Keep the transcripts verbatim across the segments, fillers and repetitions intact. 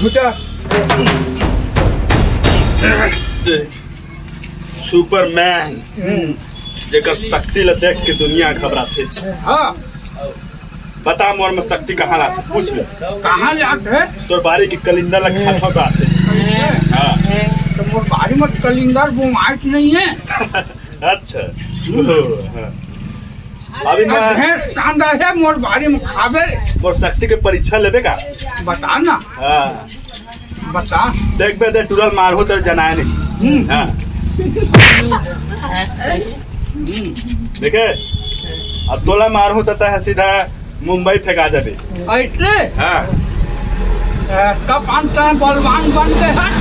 घुटा। Superman, जेकर शक्ति ला देख के दुनिया घबराथे। हाँ। बता मोर में शक्ति कहाँ लाथे, पूछ ले। कहाँ लाथे? तोर बारी के कलिंदर ला खाथो तो आथे। हाँ। तो मोर बारी में कलिंदर बोआइस नहीं है। अच्छा। हम्म। ओ, हाँ। अभी मैं अरे कांदा है मोर बारी में खाबे। मोर शक्ति के परीक्षा लेबे का? बता ना। हाँ। बता। देख बे, दे टूरा ल मारहूँ त जनाए नहीं। हम्म। हाँ। हम्म। देखे, अब तोला मारहूँ त तैं सीधा मुंबई फेंका जाबे। ऐसे? हाँ। ए, कब अंत बलवान बन गए हैं?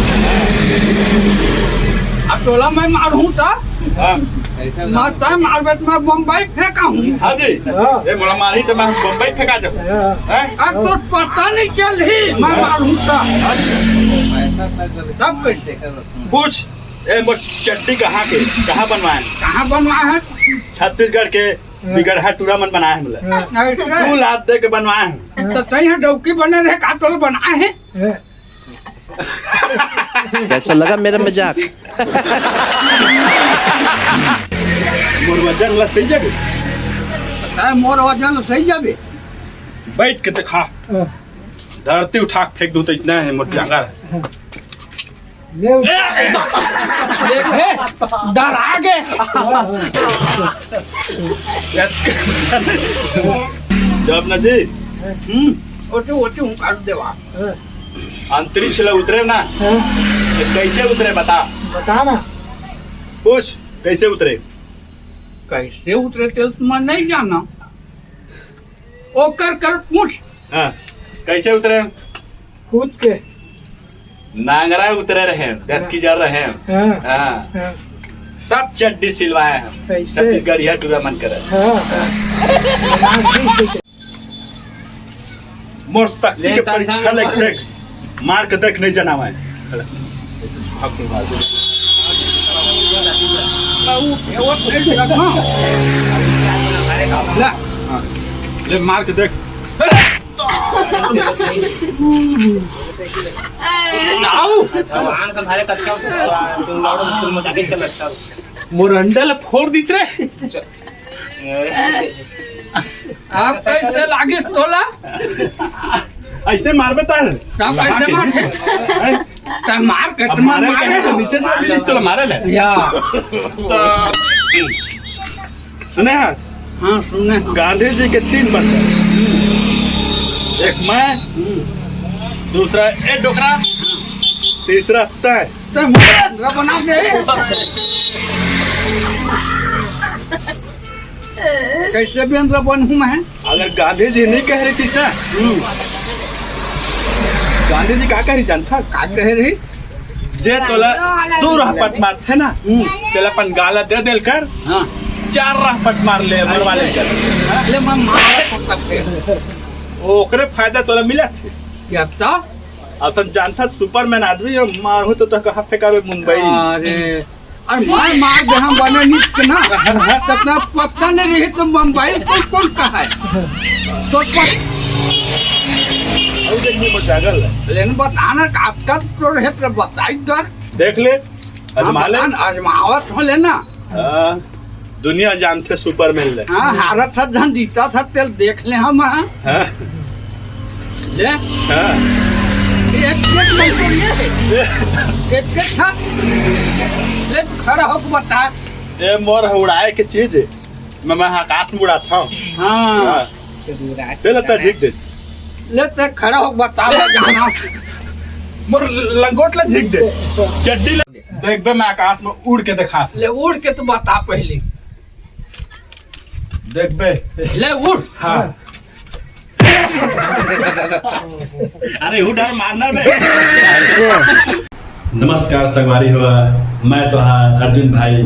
अब तोला मैं मारहूँ त? हाँ। मैं तैं मारबे त मैं बम्बई फेंका हूँ। हाँ जी। हाँ। ए, मोला मारही त मैं बम्बई फेंका जाबे। हाँ। हैं? अब तो पता नहीं चलही, मैं मारहूँ त। अच्छा। तब कैसे? पूछ, ए, मोर चड्डी कहाँ के, कहाँ बनवाए हैं? कहाँ बनवाए हैं? छत्तीसगढ़ के बिगड़हा टूरा मन बनाए हैं मोला। ऐसे? दू लाख दे के बनवाए हैं। तो सही है, डौकी बने रहे, का तोला बनाए हैं? कैसा लगा मेरा मजाक? मोर वजन ला सही जाबे। तैं मोर वजन ला सही जाबे। बैठ के दिखा। हाँ। धरती उठा के फेंक दूँ त इतना है मोर जांगर। ले उठ। देखे, डरा गे। जब ना जी। हम्म, ओचू, ओचू, हूँ काट देवा। हाँ। अंतरिक्ष ला उतरे ना, हाँ। तो कैसे उतरे बता? बता ना। पूछ, कैसे उतरे? कैसे उतरे तेल तो मैं नहीं जाना। ओकर कर पूछ। हाँ। कैसे उतरे? कूद के। नांगरा उतरे रहे, धरती जर रहे। हाँ। हाँ। हाँ। तब चड्डी सिलवाए हैं। कैसे? छत्तीसगढ़िया टूरा मन करे। हाँ, हाँ। मोर शक्ति के परीक्षा ले देख, मार के देख, नहीं जनावे। ले, मार के देख। आओ। भगवान का भारे कच्चा, तुम लौड़ो, तुम मजाक ही चल रहा है। मोर अंडा ला फोड़ दिस रे। आप कैसे लागिस तोला? ऐसे मारबे ताल। तब ऐसे मार। हैं? तब मार के अब तुम्हारे मारे मारे तो हो। नीचे से भी नहीं तोला मारे ले। या। तो सुने हैं? हाँ, सुने हैं। गांधी जी के तीन बंदर, एक मैं, हम्म। दूसरा ए डोकरा, तीसरा तय। तो बेंद्रा बना दे। कैसे बेंद्रा बनहूँ मैं? अगर गांधी जी नहीं कह रही थी ना, हम्म। गांधी जी का कह रही जानता? का कह रही? जे तोला दो रहपट मारथे ना, हम्म। तेला अपन गाला दे देल कर, हाँ। चार रहपट मार ले, मरवा ले कर। ले, मैं मारे पकड़ के। ओकरे फायदा तोला मिला थे। क्या पता? अब तुम जानता सुपरमैन आदमी हो, मारहूँ तो, तो कहाँ फेंकावे मुंबई? अरे, अरे मैं मार दे हम बने निक ना, तब ना पता नहीं रही तो मुंबई को कौन कहा है? तो पत- और देख, मैं जागल है। लेकिन बताना का आपका तो रहे तो बताई डर। देख ले, हाँ, अजमा ले। बता ना, अजमावत हो लेना। हाँ, दुनिया जानथे सुपरमैन ले। हाँ, हारत था धन जीता था तेल देख ले हम, हाँ। हाँ। ले। हाँ। एक, एक नहीं तो ये है। एक, एक था। ले, तू खड़ा होके बता। ये मोर उड़ाए के चीज है। मैं, मैं आकाश में उड़ाता हूँ। हाँ। हाँ। चल, उड़ा के ले, लता झीक दे। ले, ते खड़ा होके बता, मैं जाना। मोर लंगोट ला झीक दे। चड्डी ला। देख बे, मैं आकाश में उड़ के दिखा। ले, उड़ के तू बता पहले। देख बे। ले, उड़। हाँ। अरे, उड़ डर मारना बे। ऐसे। नमस्कार संगवारी हो, मैं तोहार अर्जुन भाई।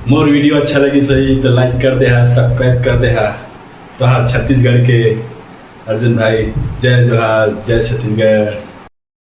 मोर वीडियो अच्छा लगी सही तो लाइक कर दे हा, सब्सक्राइब कर दे हा। तोहार छत्तीसगढ़ के अर्जुन भाई, जय जोहार, जय छत्तीसगढ़।